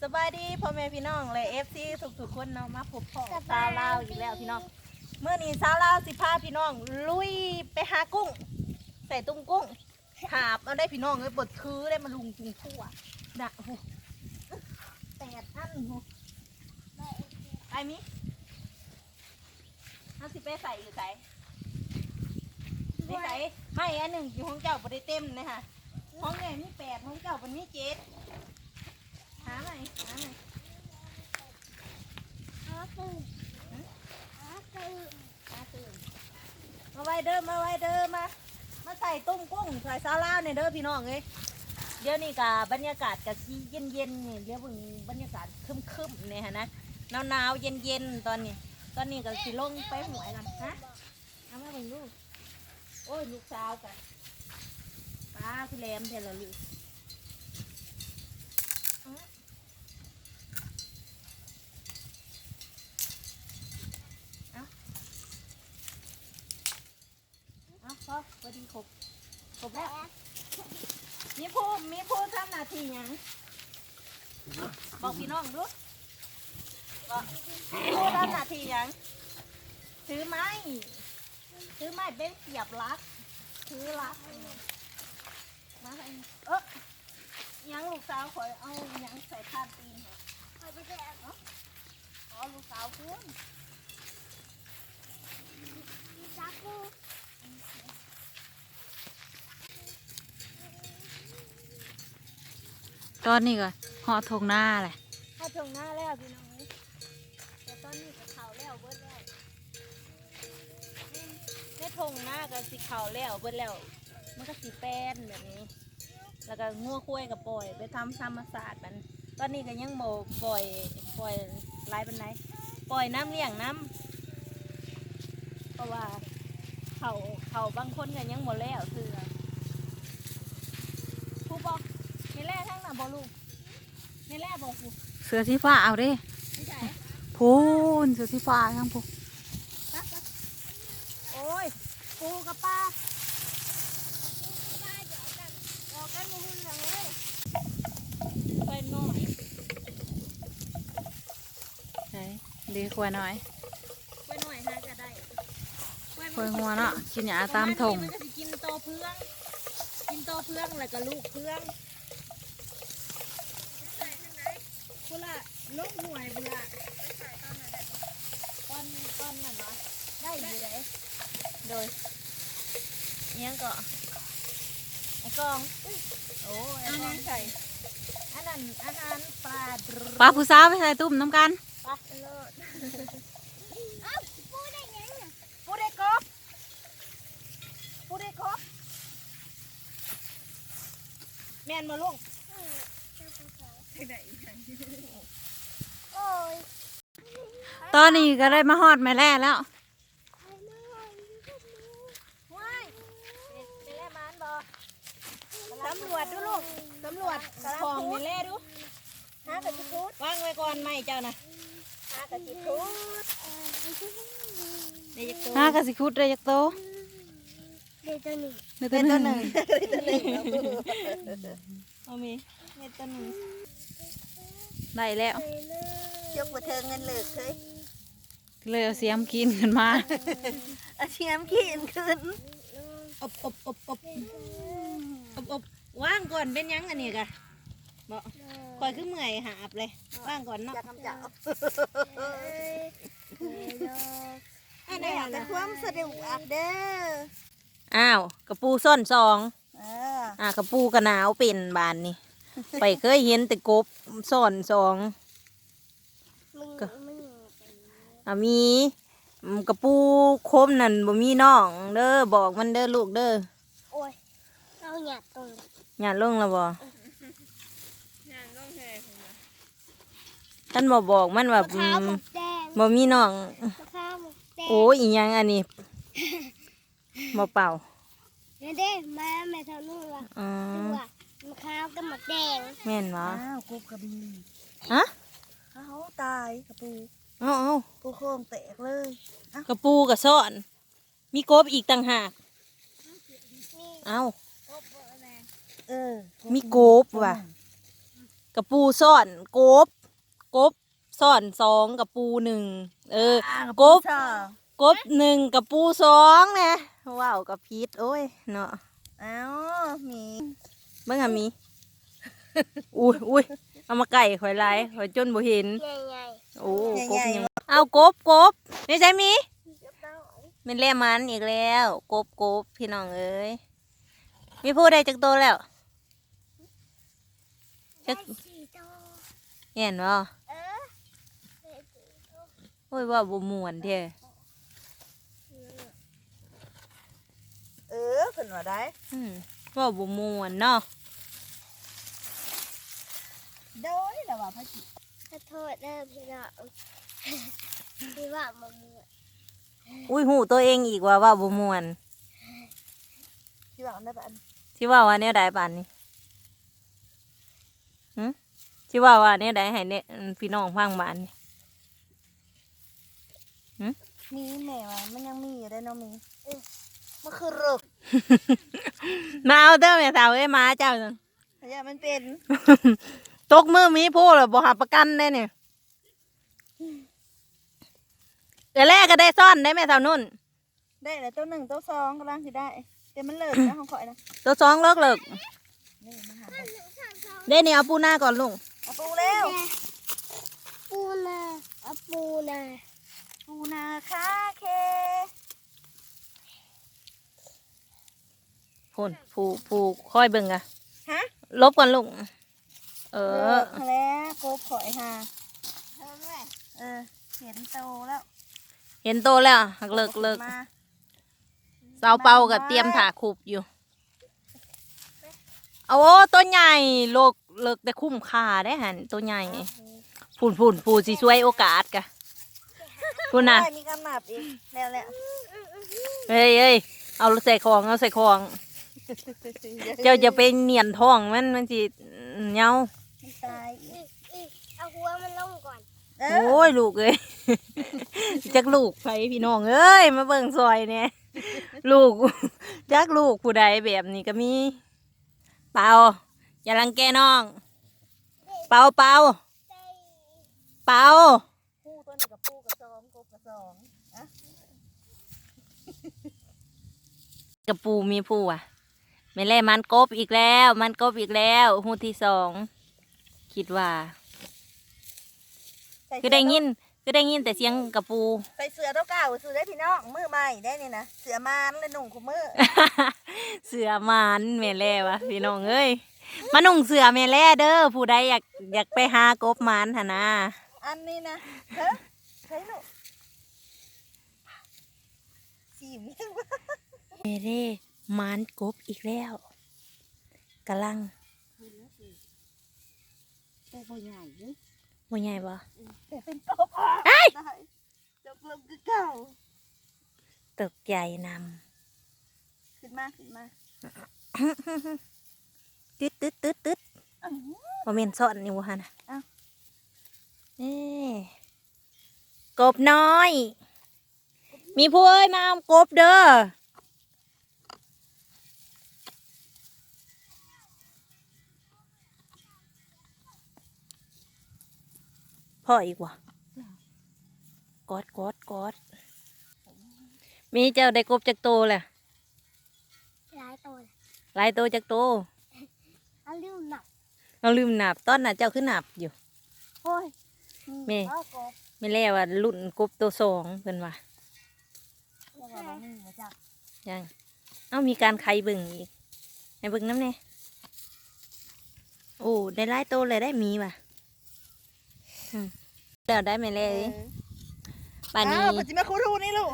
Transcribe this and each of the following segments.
ສະບາຍດີພໍ່ແມ່ພີ່ນ້ອງ ແລະ ເອັຟຊີ ທຸກໆຄົນເນາະ ມາພົບພໍ້ກັບສາວລາວອີກແລ້ວພີ່ນ້ອງ. ມື້ນີ້ສາວລາວຊິພາພີ່ນ້ອງລຸຍໄປຫາກຸ້ງ ໃສ່ຕຸ້ມກຸ້ງ ຫາບເອົາໄດ້ພີ່ນ້ອງເອີຍ ບໍ່ຖືໄດ້ມາລຸງຈຸງທົ່ວນະ. ໂອ້ ແປດອັນພຸ້ນ ໄປມີ ເຮົາຊິໄປໃສ່ຢູ່ໃສ? ໄປໃສ່? ໄມ້ອັນໜຶ່ງຢູ່ຂອງເຈົ້າບໍ່ໄດ້ເຕັມເດ້ຫະ ຂອງເອື້ອຍມີແປດ ຂອງເຈົ້າເພິ່ນມີເຈັດ. ຫາໃໝ່ ຫາໃໝ່ ຫາຕື່ມ ຫາຕື່ມ ຫາຕື່ມ. ມາໄວເດີ ມາໄວເດີ ມາ ມາໃສ່ຕຸ້ມກຸ້ງໃສ່ສາວລາວແດ່ເດີພີ່ນ້ອງເອີຍ. ດຽວນີ້ກະບັນຍາກາດກະຊິເຢັນໆ ນີ້ ດຽວເບິ່ງບັນຍາກາດຄຶ້ມໆ ແດ່ຫັ້ນນະ ໜາວໆ ເຢັນໆ ຕອນນີ້. ຕອນນີ້ກະຊິລົງໄປຫ້ວຍກ່ອນ ຮະ ເອົາມາເບິ່ງດູ. ໂອ້ຍ ລູກສາວກະ ປາ ຄືແຫຼມແທ້ລະລູກ. ເອົາ ເອົາ ພໍ ພໍດີຄົບ ຄົບແລ້ວ. ມີຜູ້ ມີຜູ້ທຳໜ້າທີ່ຫຍັງ? ບອກພີ່ນ້ອງດູ. ບອກ ມີຜູ້ທຳໜ້າທີ່ຫຍັງ? ຖືໄມ້ ຖືໄມ້ເປັນສຽບຫຼັກ ຖືຫຼັກ ມາໃຫ້ ເອີ ຫຍັງລູກສາວຂ້ອຍເອົາຫຍັງໃສ່ຄາດຕີນໃຫ້? ຂ້ອຍບໍ່ໄດ້ເອົາ ເອົາລູກສາວພຸ້ນ ຈັບຢູ່. ຕອນນີ້ກໍຮອດທົ່ງນາແຫຼະ ຮອດທົ່ງນາແລ້ວພີ່ນ້ອງເອີຍ. ແຕ່ຕອນນີ້ກໍເຂົ້າແລ້ວເບິດແລ້ວ ໃນທົ່ງນາກໍຊິເຂົ້າແລ້ວເບິດແລ້ວ ມັນກໍຊິແປນແບບນີ້ ແລ້ວກໍງົວຄວາຍກໍປ່ອຍໄປຕາມທຳມະຊາດມັນ. ຕອນນີ້ກໍຍັງບໍ່ປ່ອຍ ປ່ອຍຫຼາຍປານໃດ ປ່ອຍນ້ຳລ້ຽງນຳ ເພາະວ່າເຂົ້າ ເຂົ້າບາງຄົນກໍຍັງບໍ່ແລ້ວເທື່ອ. ຜູ້ບໍ່ ແມ່ແລ່ທາງນັ້ນບໍ່ລູກ? ແມ່ແລ່ບໍ່ຜູ້? ເສືອສີຟ້າເອົາເດ້ ຢູ່ໃສ? ພຸ້ນ ເສືອສີຟ້າທາງພຸ້ນ. ໂອ້ຍ ປູກັບປາ ອອກກັນບໍ່ຮູ້ເລື່ອງເລີຍ. ໄປໜ້ອຍ ໃສ ເດ ຄວາຍນ້ອຍ ຄວາຍນ້ອຍຫາກະໄດ້ ຄວາຍຫົວເນາະ ກິນຫຍ້າຕາມທົ່ງ ມັນກໍຊິກິນຕໍ່ເພື່ອງ ກິນຕໍ່ເພື່ອງ ແລ້ວກໍລູກເພື່ອງ. ພຸ້ນລະ ລົງຫ້ວຍພຸ້ນລະ ຕອນ ຕອນນັ້ນຫວາ ໄດ້ຢູ່ໃດ. ໂດຍ ອີ່ຫຍັງເກາະ ໄອ້ກອງ ໂອ້ຍ ອັນນັ້ນໃສ່ ອັນນັ້ນອາຫານປາ ປາຜູ້ສາວໄປໃສ່ຕຸ້ມນຳກັນ ປາໂລດ. ເອົ້າ ປູໄດ້ຫຍັງນະ? ປູໄດ້ກົບ ປູໄດ້ກົບ ແມ່ນບໍ່ລູກ? ເອີ ຈັກໄດ້ອີ່ຫຍັງ ໂອ້ຍ. ຕອນນີ້ກໍໄດ້ມາຮອດແມ່ແລ່ແລ້ວ. ຫ້ວຍ ເປັນ ເປັນແລ່ມານບໍ່? ສຳຫຼວດດູລູກ ສຳຫຼວດຂອງແມ່ແລ່ດູ. ຫາກະຊິຂຸດ ວາງໄວ້ກ່ອນໄມ້ເຈົ້ານະ ຫາກະຊິຂຸດ ໄດ້ຈັກໂຕ? ຫາກະຊິຂຸດໄດ້ຈັກໂຕ? ໄດ້ໂຕໜຶ່ງ ໄດ້ໂຕໜຶ່ງ ໄດ້ໂຕໜຶ່ງ ເອົາມີ ໄດ້ໂຕໜຶ່ງ ໄດ້ແລ້ວ. ຍົກບໍ່ເຖິງເງິນເລີກເຄີຍ ເລີຍເອົາສຽມຂີນຂຶ້ນມາ ເອົາສຽມຂີນຂຶ້ນ ອົບ ອົບ ອົບ ອົບ ອົບ ອົບ ວາງກ່ອນ ເປັນຫຍັງອັນນີ້ກະ ບໍ່ ຂ້ອຍຄືເມື່ອຍຫາບເລີຍ ວາງກ່ອນເນາະ ຢາກນຳເຈົ້າ ອັນນີ້ແຫຼະຄວາມສະດວກເດີ. ອ້າວ ກະປູຊ້ອນສອງ ເອີ ອ່າ ກະປູກະໜາວເປັນບາດນີ້ ຂ້ອຍເຄີຍເຫັນແຕ່ກົບຊ້ອນສອງ ມັນ ກະ ມັນ ອ່າ ມີ ອືມ ກະປູຄົມນັ້ນບໍ່ມີນ້ອງເດີ ບອກມັນເດີລູກເດີ. ໂອ້ຍ ເອົາຫຍາດລົງ ຫຍາດລົງແລ້ວບໍ່? ຫຍາດລົງແທ້ພຸ້ນນະ ຄັນບໍ່ບອກມັນວ່າ ໝາກຂາວ ອືມ ໝາກແດງ ບໍ່ມີນ້ອງ ໝາກຂາວ ໝາກແດງ ໂອ້ຍ ອີ່ຫຍັງອັນນີ້? ບໍ່ເປົ່າ ນີ້ເດ້ ມາແມ່ເຖົ້ານຸ່ນວ່າ ອໍ ຄືວ່າ ໝາກຂາວກັບໝາກແດງ ແມ່ນບໍ່? ອ້າວ ກົບກໍມີ ຮະ? ເອົາ ຕາຍ ກະປູ ເອົາ ເອົາ ປູໂຄງແຕກເລີຍ ເອົ້າ ກະປູກະຊ້ອນ ມີກົບອີກຕ່າງຫາກ ມີ ເອົ້າ ກົບບໍ່ແມ່? ເອີ ມີກົບວ່າ ກະປູຊ້ອນກົບ ກົບຊ້ອນສອງ ກະປູໜຶ່ງ ເອີ ອ່າ ກະປູ ກົບ ສອງ ກົບໜຶ່ງ ກະປູສອງແນ່ ເວົ້າກະຜິດ ໂອ້ຍເນາະ. ອ້າວ ໝີ ເບິ່ງຫາໝີ ອຸ້ຍ ອຸ້ຍ ເອົາມາໃກ້ຂ້ອຍຫຼາຍ ຂ້ອຍຈົນບໍ່ເຫັນ ໃຫຍ່ໆ ໂອ້ ໃຫຍ່ໆ ກົບໃຫຍ່ ເອົາ ກົບ ກົບ ໃນໃສໝີ ແມ່ນແລ່ມານອີກແລ້ວ ກົບ ກົບ ພີ່ນ້ອງເອີຍ. ມີຜູ້ໄດ້ຈັກໂຕແລ້ວ? ໄດ້ສີ່ໂຕ ແມ່ນບໍ່? ເອີ ໄດ້ສີ່ໂຕ ໂອ້ຍ ເວົ້າບໍ່ມ່ວນແທ້ ເອີ ເພິ່ນວ່າໄດ້ ອືມ ເວົ້າບໍ່ມ່ວນເນາະ ໂດຍ ລະວ່າພະຈິ ຂໍໂທດເດີພີ່ນ້ອງ ທີ່ເວົ້າບໍ່ມ່ວນ. ອຸ້ຍ ຮູ້ໂຕເອງອີກວ່າເວົ້າບໍ່ມ່ວນ ຊິເວົ້າແນວໃດບາດ ຊິເວົ້າວ່າແນວໃດບາດນີ້ ຫື ຊິເວົ້າວ່າແນວໃດໃຫ້ແນ ພີ່ນ້ອງຟັງບາດນີ້ ຫື ມີແມ່ວ່າມັນຍັງມີຢູ່ໄດ໋ເນາະມີ ເອີ ມັນຄືເລິກ ມາເອົາເດີແມ່ສາວເອີຍ ໝາເຈົ້າ ຢ່າມັນເປັນ ຕົກມືມີຜູ້ລະບໍ່ຮັບປະກັນເດ້ນີ້. ເອື້ອຍແລກະໄດ້ຊ້ອນໄດ້ແມ່ສາວນຸ່ນ ໄດ້ແລ້ວໂຕໜຶ່ງໂຕສອງກຳລັງຊິໄດ້ ແຕ່ມັນເລີກແລ້ວຂອງຂ້ອຍນະ ໂຕສອງເລີກໆ ນີ້ມາຫາ ເດ້ນີ້ ເອົາປູນາກ່ອນລູກ ເອົາປູແລ້ວ ປູນາ ເອົາປູນາ ປູນາຄາເຄ. ພຸ້ນ ຜູ້ ຜູ້ຄອຍເບິ່ງກະ ຮະ ຫຼົບກ່ອນລູກ ເອີ ເອີ ຫັ້ນແຫຼະ ກົບຂ້ອຍຫາ ເອີ ເຫັນໂຕແລ້ວ ເຫັນໂຕແລ້ວ ຫັກເລິກ ເລິກ ມາ ສາວເປົາກະຕຽມຖ້າຄຸບຢູ່ ໂອ້ ໂຕໃຫຍ່ ເລິກ ເລິກແຕ່ຄຸ້ມຄ່າເດ້ຫັ້ນ ໂຕໃຫຍ່ ພຸ້ນໆ ຜູ້ຊິສວຍໂອກາດກະ ພຸ້ນນະ ໂອ້ຍ ມີການນັບອີກ ແລ້ວແຫຼະ ເອີຍໆ ເອົາໃສ່ຂອງ ເອົາໃສ່ຂອງ ເຈົ້າຢ່າໄປໜຽນທ້ອງມັນ ມັນຊິເຫຍົາ ມັນຕາຍອີກ ເອົາຫົວມັນລົງກ່ອນ ເອີ ໂອ້ຍ ລູກເອີຍ ຈັກລູກໃຜ ພີ່ນ້ອງເອີຍ ມາເບິ່ງຊ່ອຍແດ່ ລູກ ຈັກລູກຜູ້ໃດ ແບບນີ້ກະມີ ເປົາ ຢ່າລັງແກນ້ອງ ເປົາ ເປົາ ເປົາ ຜູ້ຕົວນີ້ກະປູກະສອງ ກົບກະສອງ ອະ ກະປູມີຜູ້ຫວາ ແມ່ນແຫຼະ ມັນກົບອີກແລ້ວ ມັນກົບອີກແລ້ວ ຮູດທີສອງ ຄິດວ່າ ຄືໄດ້ຍິນ ຄືໄດ້ຍິນແຕ່ສຽງກະປູ ໃສ່ເສື້ອໂຕເກົ່າຊື່ເດ້ພີ່ນ້ອງ ມື້ໃໝ່ເດ້ນີ້ນະ ເສື້ອມານເລີຍນຸ່ງຄູ່ມື້ ເສື້ອມານແມ່ແລວ່າພີ່ນ້ອງເອີຍ ມານຸ່ງເສື້ອແມ່ແລເດີ ຜູ້ໃດຢາກ ຢາກໄປຫາກົບມານຫັ້ນນາ ອັນນີ້ນະ ເຮີ ໃສ່ລູກ ສີມ ແມ່ເດ້ ມານກົບອີກແລ້ວ ກຳລັງ ໂອ້ ບໍ່ໃຫຍ່ເດ້ ບໍ່ໃຫຍ່ບໍ່? ເອີ ເປັນກົບ ເອີຍ ຕົກລົງຄືເກົ່າ ຕົກໃຈນຳ ຂຶ້ນມາ ຂຶ້ນມາ ຕຶດໆໆໆ ອື ບໍ່ແມ່ນຊ້ອນນີ້ບໍ່ຫັ້ນນະ ອ້າວ ເອີ ກົບນ້ອຍ ມີຜູ້ເອີຍ ມາເອົາກົບເດີ ພໍ້ອີກບໍ່? ກອດ ກອດ ກອດ ມີເຈົ້າໄດ້ກົບຈັກໂຕແລ້ວ? ຫຼາຍໂຕແລ້ວ ຫຼາຍໂຕ ຈັກໂຕ? ເຮົາລືມນັບ ເຮົາລືມນັບ ຕອນນັ້ນເຈົ້າຄືນັບຢູ່ ໂອ້ຍ ແມ່ ແມ່ແລ້ວວ່າລຸ້ນກົບໂຕສອງ ເພິ່ນວ່າ ຍັງ ເອົ້າ ມີການໄຂເບິ່ງອີກ ໃຫ້ເບິ່ງນຳແດ່ ໂອ້ ໄດ້ຫຼາຍໂຕແລ້ວໄດ໋ ມີວ່າ ອືມ ແລ້ວໄດ໋ແມ່ແລ້ວເອີຍ ເອີ ບາດນີ້ ອ້າວ ເພິ່ນຊິມາຂຸດຮູນີ້ລູກ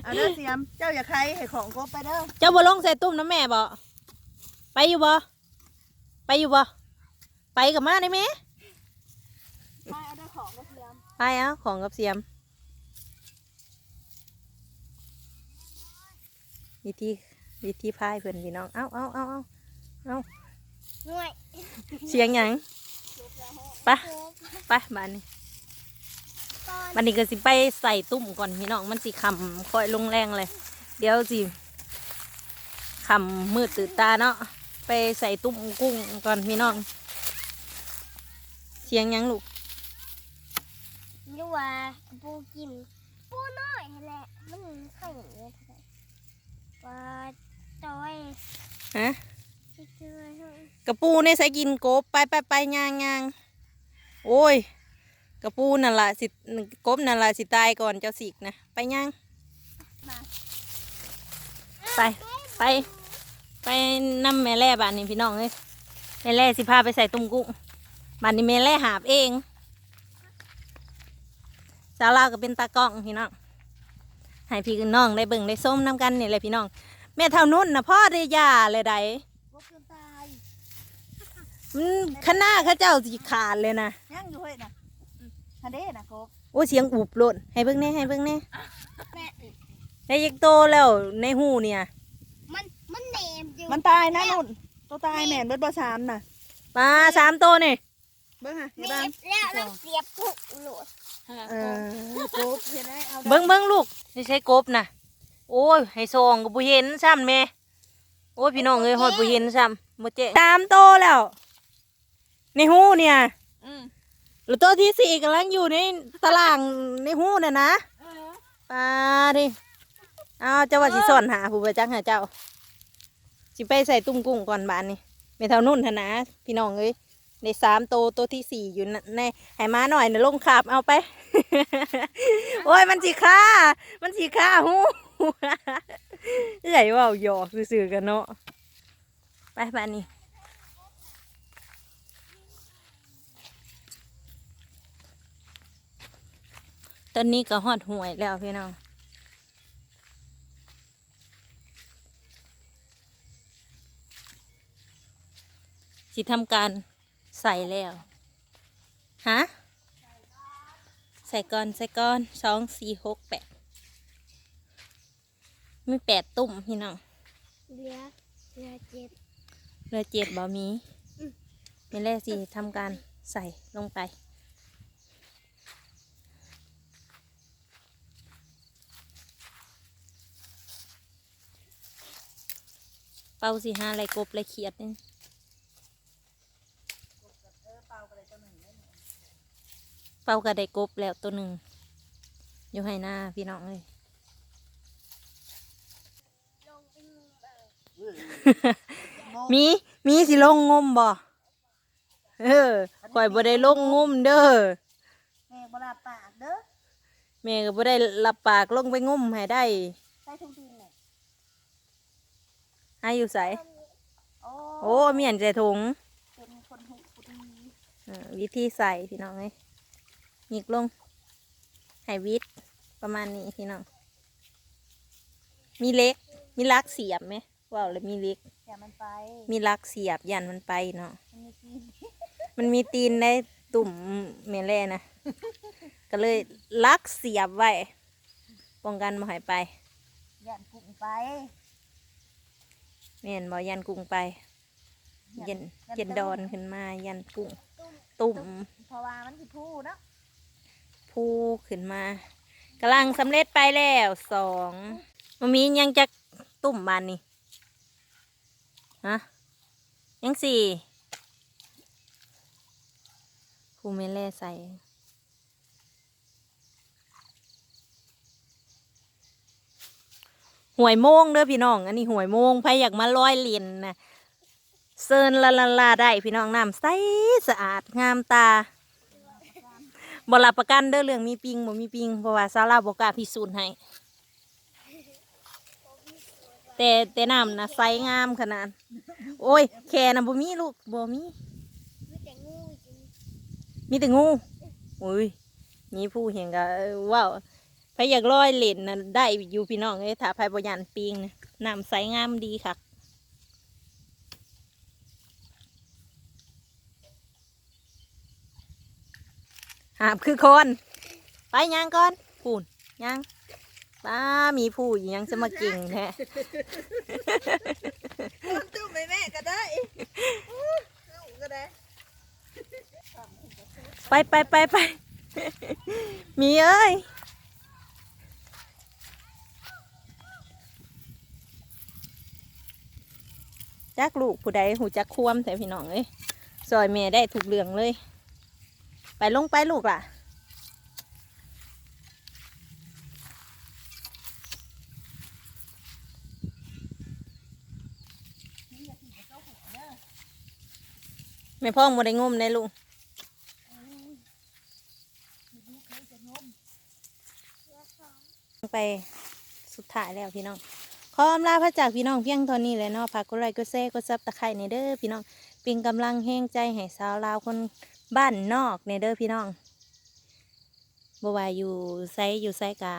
ເອົາເດີສຽມ ເຈົ້າຢ່າໄຂໃຫ້ຂອງກົບໄປເດີ ເຈົ້າບໍ່ລົງໃສ່ຕຸ້ມນຳແມ່ບໍ? ໄປຢູ່ບໍ? ໄປຢູ່ບໍ່? ໄປກະມາໄດ້ແມ່ ໄປເອົາຂອງກັບສຽມ ໄປເອົາຂອງກັບສຽມ ວິທີ ວິທີພາຍເພິ່ນພີ່ນ້ອງ ເອົາ ເອົາ ເອົາ ເອົາ ເອົາ ໂອ້ຍ ສຽງຫຍັງ? ໄປ ໄປບາດນີ້ ບາດນີ້ກະຊິໄປໃສ່ຕຸ້ມກ່ອນພີ່ນ້ອງ ມັນຊິຄ່ຳຄ້ອຍລົງແລງເລີຍ ດຽວຊິຄ່ຳມືດຕື່ນຕາເນາະ ໄປໃສ່ຕຸ້ມກຸ້ງກ່ອນພີ່ນ້ອງ ສຽງຫຍັງລູກ? ຫຼືວ່າກະປູກິນ ປູນ້ອຍຫັ້ນແຫຼະ ມັນໄຂ່ເລີຍ ປາໂຕຍ ຮະ? ກະປູໃນໃສກິນກົບ ໄປໆໆ ຍ່າງໆ ໂອ້ຍ ກະປູນັ້ນລະຊິ ກົບນັ້ນລະຊິຕາຍກ່ອນເຈົ້າສິກນະ ໄປຍ່າງ ໄປ ໄປ ໄປນຳແມ່ແລບາດນີ້ພີ່ນ້ອງເອີຍ ແມ່ແລຊິພາໄປໃສ່ຕຸ້ມກຸ້ງ ບາດນີ້ແມ່ແລຫາບເອງ ສາວລາວກໍເປັນຕາກ້ອງພີ່ນ້ອງ ໃຫ້ພີ່ນ້ອງໄດ້ເບິ່ງໄດ້ຊົມນຳກັນນີ້ແຫຼະພີ່ນ້ອງ ແມ່ເຖົ້ານຸ່ນນະພໍໄດ້ຢາແລ້ວໃດ ກົບຈົນຕາຍ ມັນຄະນາເຂົາເຈົ້າຊິຂາດເລີຍນະ ຍັງຢູ່ເຮີ້ຍນະ ອືມ ຫັ້ນເດ້ນະກົບ ໂອ້ຍ ສຽງອຸບໂລດ ໃຫ້ເບິ່ງແດ່ ໃຫ້ເບິ່ງແດ່ ແມ່ ໄດ້ຈັກໂຕແລ້ວໃນຮູນີ້ ມັນ ມັນແນມຢູ່ ມັນຕາຍນະນຸ່ນ ໂຕຕາຍແມ່ນເບິດບໍ່ ສາມນະ ປາ ສາມໂຕນີ້ ເບິ່ງຫາ ແນມແລ້ວລາວສຽບກຸໂລດ ເອີ ກົບເຮັດໄດ້ ເອົາ ເບິ່ງ ເບິ່ງລູກ ໃນໃສກົບນະ ໂອ້ຍ ໃຫ້ສ່ອງກໍບໍ່ເຫັນຊ້ຳແມ່ ໂອ້ຍ ພີ່ນ້ອງເອີຍ ຮອດບໍ່ເຫັນຊ້ຳ ບໍ່ແຈ້ງ ສາມໂຕແລ້ວ ໃນຮູນີ້ ອືມ ແລ້ວໂຕທີສີ່ກຳລັງຢູ່ໃນຕະລ່າງໃນຮູນັ້ນນະ ເອີ ປາເດ້ ອ້າວ ເຈົ້າວ່າຊິ ເອີ ສ້ອນຫາຜູ້ ບໍ່ຈັກຫາເຈົ້າ ຊິໄປໃສ່ຕຸ້ມກຸ້ງກ່ອນບາດນີ້ ແມ່ເຖົ້ານຸ່ນຫັ້ນນະ ພີ່ນ້ອງເອີຍ ໄດ້ສາມໂຕ ໂຕທີສີ່ຢູ່ໃນ ໃຫ້ໝານ້ອຍນະລົງຄາບເອົາໄປ ໂອ້ຍ ມັນຊິຄາ ມັນຊິຄາຮູ ເອື້ອຍເວົ້າຫຍອກຊື່ໆ ກັນເນາະ ໄປບາດນີ້ ຕອນນີ້ກໍຮອດຫ້ວຍແລ້ວພີ່ນ້ອງ ຊິທຳການໃສ່ແລ້ວ ຮະ ໃສ່ກ່ອນ ໃສ່ກ່ອນ ສອງ ສີ່ ຫົກ ແປດ ມີແປດຕຸ້ມພີ່ນ້ອງ ເຫຼືອ ເຫຼືອເຈັດ ເຫຼືອເຈັດບໍ່ມີ ອືມ ແມ່ແລຊິທຳການໃສ່ລົງໄປ ເປົາຊິຫາໄລ່ກົບໄລ່ຂຽດນີ້ ເປົາກໍໄດ້ກົບແລ້ວໂຕໜຶ່ງ ຢູ່ໄຮ່ນາພີ່ນ້ອງເອີຍ ມີ ມີຊິລົງງົມບໍ່? ເອີ ຂ້ອຍບໍ່ໄດ້ລົງງົມເດີ ແມ່ບໍ່ຮັບປາກເດີ ແມ່ກໍບໍ່ໄດ້ຮັບປາກລົງໄປງົມໃຫ້ໄດ້ ໃສ່ຖົງຕີນແມ່ ຫາຢູ່ໃສ? ໂອ້ ໂອ້ ມ້ຽນໃສ່ຖົງ ເປັນຄົນຮູ້ພໍດີ ເອີ ວິທີໃສ່ພີ່ນ້ອງເອີຍ ຫຍິກລົງ ໃຫ້ວິດປະມານນີ້ພີ່ນ້ອງ ມີເຫຼັກ ມີຫຼັກສຽບແມ ເວົ້າແລ້ວມີເຫຼັກ ຢ້ານມັນໄປ ມີຫຼັກສຽບ ຢ້ານມັນໄປເນາະ ມັນມີຕີນ ມັນມີຕີນໃນຕຸ່ມແມ່ແລນະ ກໍເລີຍຫຼັກສຽບໄວ້ ປ້ອງກັນບໍ່ໃຫ້ໄປ ຢ້ານກຸ້ງໄປ ແມ່ນບໍ່? ຢ້ານກຸ້ງໄປ ຢ້ານ ຢ້ານ ຢ້ານດອນຂຶ້ນມາ ຢ້ານກຸ້ງ ຕຸ່ມ ຕຸ່ມ ເພາະວ່າມັນຊິຟູເນາະ ຟູຂຶ້ນມາ ກຳລັງສຳເລັດໄປແລ້ວສອງ ມັນມີຍັງຈັກຕຸ່ມບາດນີ້ ຮະ ຍັງສີ່ ຜູ້ແມ່ແລ່ໃສ່ ຫ້ວຍໂມງເດີພີ່ນ້ອງ ອັນນີ້ຫ້ວຍໂມງ ໃຜຢາກມາລອຍຫຼິ້ນນະ ເຊີນລາລາລາໄດ້ພີ່ນ້ອງ ນ້ຳໃສສະອາດງາມຕາ ບໍ່ຮັບປະກັນເດີເລື່ອງມີປິງບໍ່ມີປິງ ເພາະວ່າຊາວລາວບໍ່ກ້າພິສູດໃຫ້ ແຕ່ ແຕ່ນ້ຳນະໃສງາມຂະໜາດ ໂອ້ຍ ແຄ່ນະບໍ່ມີລູກ ບໍ່ມີ ມີແຕ່ງູ ມີແຕ່ງູ ໂອ້ຍ ມີຜູ້ເຫັນກໍເວົ້າ ໃຜຢາກລອຍຫຼິ້ນນະໄດ້ຢູ່ພີ່ນ້ອງເອີຍ ຖ້າໃຜບໍ່ຢ້ານປິງນະ ນ້ຳໃສງາມດີຄັກ ຫາບຄືຄອນ ໄປຍ່າງກ່ອນ ພຸ້ນຍ່າງ ປ້າ ມີຜູ້ອີ່ຫຍັງຈະມາເກັ່ງແທ້ ຄອນຕຸ້ມໃຫ້ແມ່ກໍໄດ້ ລູກກໍໄດ້ ໄປ ໄປ ໄປ ໄປ ໝີເອີຍ ຈັກລູກຜູ້ໃດຮູ້ຈັກຄວາມແທ້ພີ່ນ້ອງເອີຍ ຊ່ອຍແມ່ໄດ້ທຸກເລື່ອງເລີຍ ໄປ ລົງໄປລູກຫຼ້າ. ແມ່ພອງບໍ່ໄດ້ງົມເດ້ລູກ. ໄປ ສຸດທ້າຍແລ້ວພີ່ນ້ອງ ຂໍອຳລາພາຈາກພີ່ນ້ອງພຽງເທົ່ານີ້ແຫຼະເນາະ. ຝາກກົດໄລ ກົດແຊ ກົດ Subscribe ແດ່ເດີພີ່ນ້ອງ ເປັນກຳລັງແຮງໃຈໃຫ້ສາວລາວຄົນບ້ານນອກແດ່ເດີພີ່ນ້ອງ. ບໍ່ວ່າຢູ່ໃສຢູ່ໃສກະ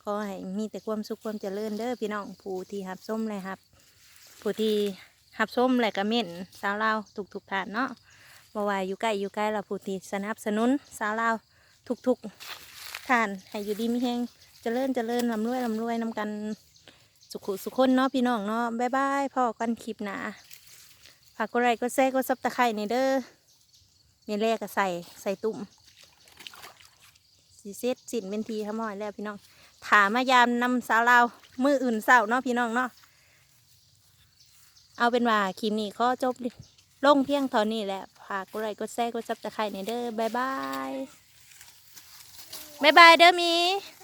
ຂໍໃຫ້ມີແຕ່ຄວາມສຸກຄວາມຈະເລີນເດີພີ່ນ້ອງ ຜູ້ທີ່ຮັບຊົມ ແລະ ຮັບ ຜູ້ທີ່ຮັບຊົມ ແລະ ກະເມັ້ນສາວລາວທຸກໆທ່ານເນາະ ບໍ່ວ່າຢູ່ໃກ້ຢູ່ໄກ ແລະ ຜູ້ທີ່ສະໜັບສະໜູນສາວລາວທຸກໆທ່ານ ໃຫ້ຢູ່ດີມີແຮງ ຈະເລີນຈະເລີນ ລ່ຳລວຍລ່ຳລວຍນຳກັນ ສຸຂູສຸຄົນເນາະພີ່ນ້ອງເນາະ. ບາຍບາຍ ພໍ້ກັນຄລິບໜ້າ. ຝາກກົດໄລ ກົດແຊ ກົດ Subscribe ແດ່ເດີ. ແມ່ແລກະໃສ່ ໃສ່ຕຸ້ມ ຊິເສັດສິ້ນເປັນທີ່ຮຽບຮ້ອຍແລ້ວພີ່ນ້ອງ. ຖ້າມາຢາມນຳສາວລາວມື້ອື່ນເຊົ້າເນາະພີ່ນ້ອງເນາະ. ເອົາເປັນວ່າຄລິບນີ້ຂໍຈົບລົງພຽງເທົ່ານີ້ແຫຼະ. ຝາກກົດໄລ ກົດແຊ ກົດ Subscribe ແດ່ເດີ. ບາຍບາຍ ບາຍບາຍເດີມີ.